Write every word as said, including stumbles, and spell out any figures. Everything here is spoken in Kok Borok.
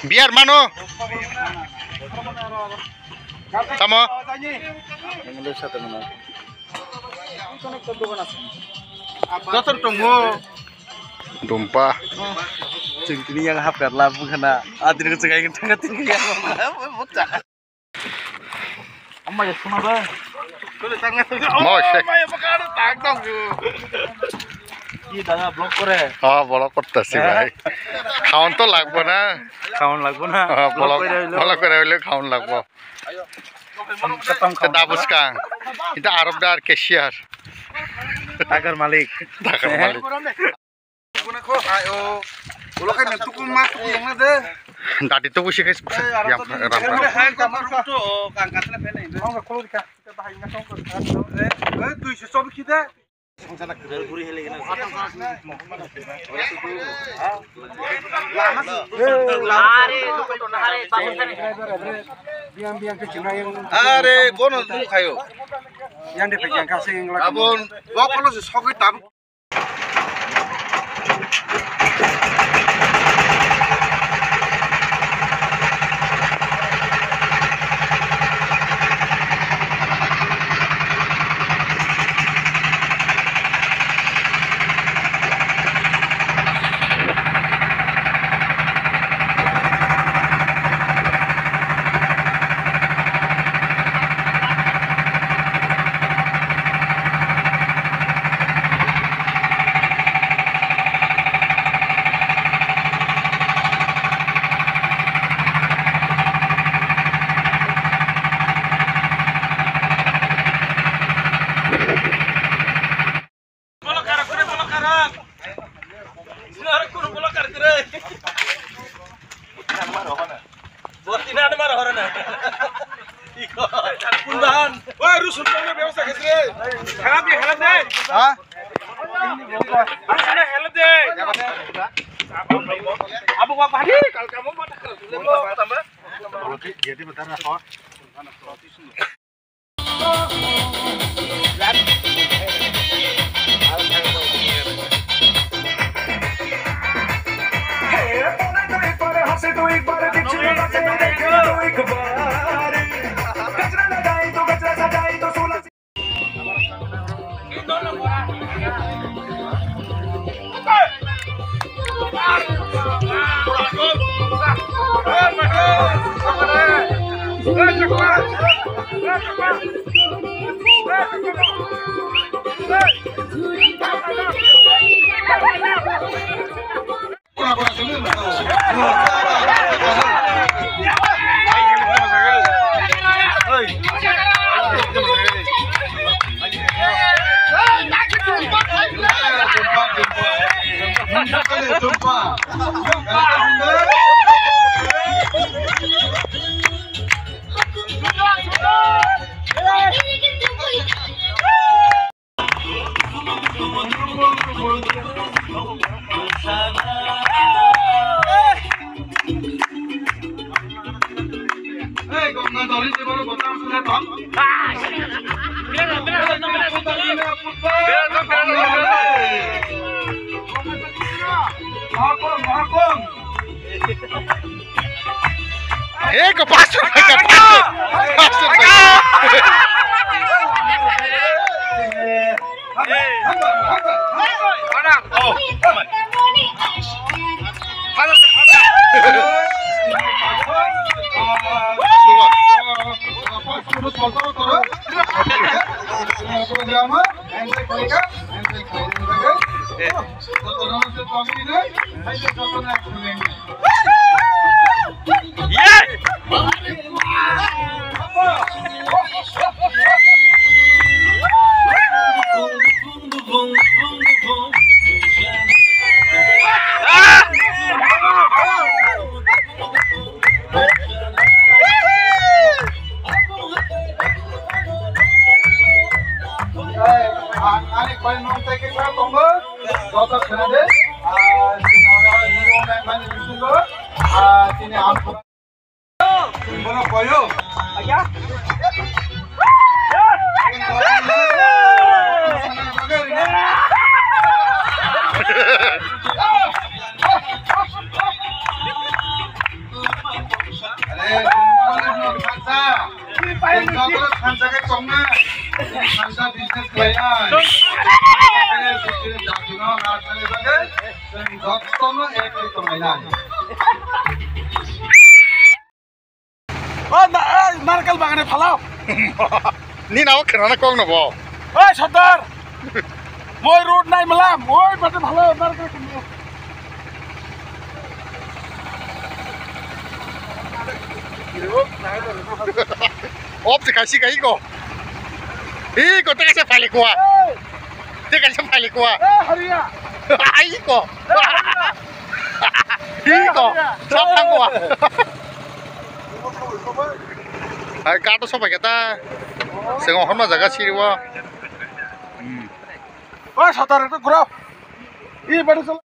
Biar mano. Tamo. Jotor tongo. Dumpa. Chwng tini yang hap karla bukhana. Adri ko chwng yang thanga tini yang. Amma ya suna ba. Mo se. Ki dana block kore. Oh, block korta si bhai. Khaon to lagbo na. Khaon lagbo na. Oh, block, block kore hoile khaon lagbo. Katam khaon. Dabuskang. Ita Arab dar cashier. Tagar malik. Tagar malik. Dati tuku si guys. Yam ram. Are, bono tu khayo. Abon, bokolo se sogwi tabuk. Oi, rusun tongna bebosta khaisre. Khala de, khala de. Ha? Rusun na khala de. Abo wa bhai, kal kamo mata khala. Eko, paanch rupiah ka, paanch rupiah. Paanch rupiah. Programa. Pai nwng tei khe kha tongo, joto khna de. Ah, chini oro hero man mani bisingo, ah, chini ang bono koyo. Are, chwng joto thansa khe tongnai, thansa business khlainai. Chwng jotono ek khe tonglainai. O na, ei, narkel bagane phalao. Ni nao khwnana kok no bo. Oi, Sardar. Moi road nai malam. Oi, bate phalao, narkel khwnana. Op se kaisi kai ko. Iko te kaisa phale kwa. Ei. Te kaisa phale kwa. Ei, hariya. Ai ko. Ei, hariya. Iko. Sab thang kwa. Hai, kato sopai khe ta. Sengok hwnma jaga siriwo. Hmm. Oi, Sardar, ekta ghurao. Ih, bari chalo.